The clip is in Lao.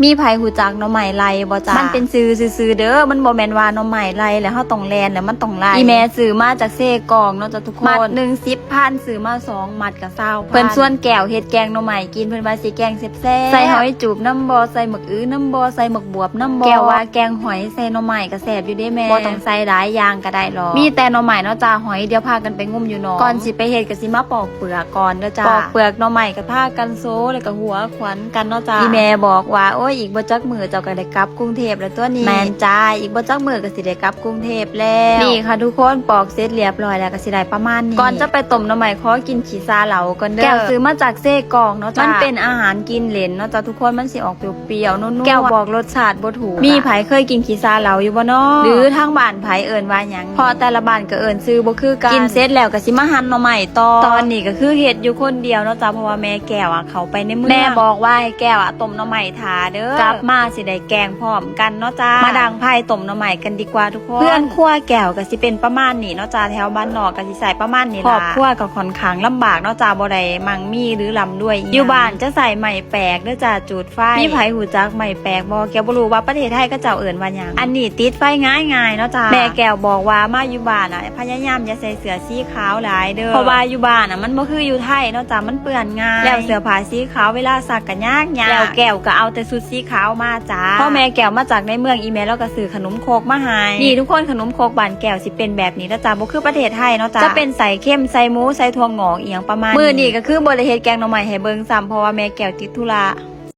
ມີໃຜຮູ້ຈັກໜໍ່ໄມ້ໄລ່ບໍ່ຈ້າ? ມັນເປັນຊື່ຊື່ໆເດີ ມັນບໍ່ແມ່ນວ່າໜໍ່ໄມ້ໄລ່ແລ້ວເຮົາຕ້ອງແລ່ນ ແລ້ວມັນຕ້ອງໄລ່. ອີ່ແມ່ຊື້ມາຈາກເຊກອງເນາະຈ້າທຸກຄົນ ມັດໜຶ່ງສິບພັນ ຊື້ມາສອງມັດກໍຊາວພັນ. ເພິ່ນຊວນແກ້ວເຮັດແກງໜໍ່ໄມ້ກິນ ເພິ່ນວ່າຊິແກງແຊບໆ ໃສ່ຫອຍຈູບນຳບໍ່ ໃສ່ໝາກອຶນຳບໍ່ ໃສ່ໝາກບວບນຳບໍ່? ແກ້ວວ່າແກງຫອຍໃສ່ໜໍ່ໄມ້ກໍແຊບຢູ່ເດ້ແມ່ ບໍ່ຕ້ອງໃສ່ຫຼາຍຢ່າງກໍໄດ້ຫຼອກ ມີແຕ່ໜໍ່ໄມ້ເນາະຈ້າ ຫອຍດຽວພາກັນໄປງຸ້ມຢູ່ໜອງ ກ່ອນຊິໄປເຮັດກໍຊິມາປອກເປືອກກ່ອນເດີຈ້າ ປອກເປືອກໜໍ່ໄມ້ກໍພາກັນໂຊ ແລ້ວກໍຫົວ ຂວັນກັນເນາະຈ້າ. ອີ່ແມ່ບອກວ່າ ໂອ້ຍ ອີກບໍ່ຈັກມື້ເຈົ້າກໍໄດ້ກັບກຸງເທບແລ້ວຕົວະນີ້. ແມ່ນຈ້າ ອີກບໍ່ຈັກມື້ກໍຊິໄດ້ກັບກຸງເທບແລ້ວ. ນີ້ຄ່ະທຸກຄົນ ປອກເສັດລຽບຮ້ອຍແລ້ວກໍຊິໄດ້ປະມານນີ້. ກ່ອນຈະໄປຕົ້ມໜໍ່ໄມ້ ຂໍກິນຂີ້ຊາເຫຼົ້າກ່ອນເດີ. ແກ້ວຊື້ມາຈາກເຊກອງເນາະຈ້າ ມັນເປັນອາຫານກິນເຫຼັ້ນເນາະຈ້າທຸກຄົນ ມັນຊິອອກປ່ຽວໆ ນົວໆ ແກ້ວບອກລົດຊາດບໍ່ຖືກ. ມີໃຜເຄີຍກິນຂີ້ຊາເຫຼົ້າຢູ່ບໍ່ນໍ ຫຼືທາງບ້ານໃຜເອີ້ນວ່າຫຍັງ? ເພາະແຕ່ລະບ້ານກໍເອີ້ນຊື່ບໍ່ຄືກັນ. ກິນເສັດແລ້ວກໍຊິມາຫັ່ນໜໍ່ໄມ້ຕໍ່. ຕອນນີ້ກໍຄືເຮັດຢູ່ຄົນດຽວເນາະຈ້າ ເພາະວ່າແມ່ແກ້ວອະເຂົ້າໄປໃນເມືອງ ແມ່ບອກວ່າໃຫ້ແກ້ວອະຕົ້ມໜໍ່ໄມ້ຖ້າເດີ ກັບມາຊິໄດ້ແກງພ້ອມກັນເນາະຈ້າ. ມາດັງໄຟຕົ້ມໜໍ່ໄມ້ກັນດີກວ່າທຸກຄົນ. ເຮືອນຄົວແກ້ວກໍຊິເປັນປະມານນີ້ເນາະຈ້າ ແຖວບ້ານນອກກໍຊິໃຊ້ປະມານນີ້ລະ. ຄອບຄົວກໍຂ້ອນຂ້າງລຳບາກເນາະຈ້າ ບໍ່ໄດ້ມັ່ງມີ ຫຼື ລ່ຳລວຍອີ່ຫຍັງ. ຢູ່ບ້ານຈະໃຊ້ໄມ້ແປກເດີຈ້າ ຈູດໄຟ. ມີໃຜຮູ້ຈັກໄມ້ແປກບໍ່? ແກ້ວບໍ່ຮູ້ວ່າປະເທດໄທເຂົາເຈົ້າເອີ້ນວ່າຫຍັງ. ອັນນີ້ຕິດໄຟງ່າຍໆເນາະຈ້າ. ແມ່ແກ້ວບອກວ່າມາຢູ່ບ້ານນະ ພະຍາຍາມຢ່າໃສ່ເສື້ອສີຂາວຫຼາຍເດີ ເພາະວ່າຢູ່ບ້ານນະມັນບໍ່ຄືຢູ່ໄທເນາະຈ້າ ມັນເປື້ອນງ່າຍ ແລ້ວເສື້ອຜ້າສີຂາວເວລາຊັກກໍຍາກຍາກ ແລ້ວແກ້ວກໍເອົາແຕ່ຊຸດສີຂາວມາຈ້າ. ພໍແມ່ແກ້ວມາຈາກໃນເມືອງ ອີ່ແມ່ລາວກໍຊື້ຂະໜົມຄົກມາໃຫ້. ນີ້ທຸກຄົນ ຂະໜົມຄົກບ້ານແກ້ວຊິເປັນແບບນີ້ນະຈ້າ ບໍ່ຄືປະເທດໄທເນາະຈ້າ ຈະເປັນໃສ່ເຄັມ ໃສ່ໝູ ໃສ່ຖົ່ວງອກອີ່ຫຍັງປະມານນີ້. ມື້ນີ້ກໍຄືບໍ່ໄດ້ເຮັດແກງໜໍ່ໄມ້ໃຫ້ເບິ່ງຊ້ຳ ເພາະວ່າແມ່ແກ້ວຕິດທຸລະ.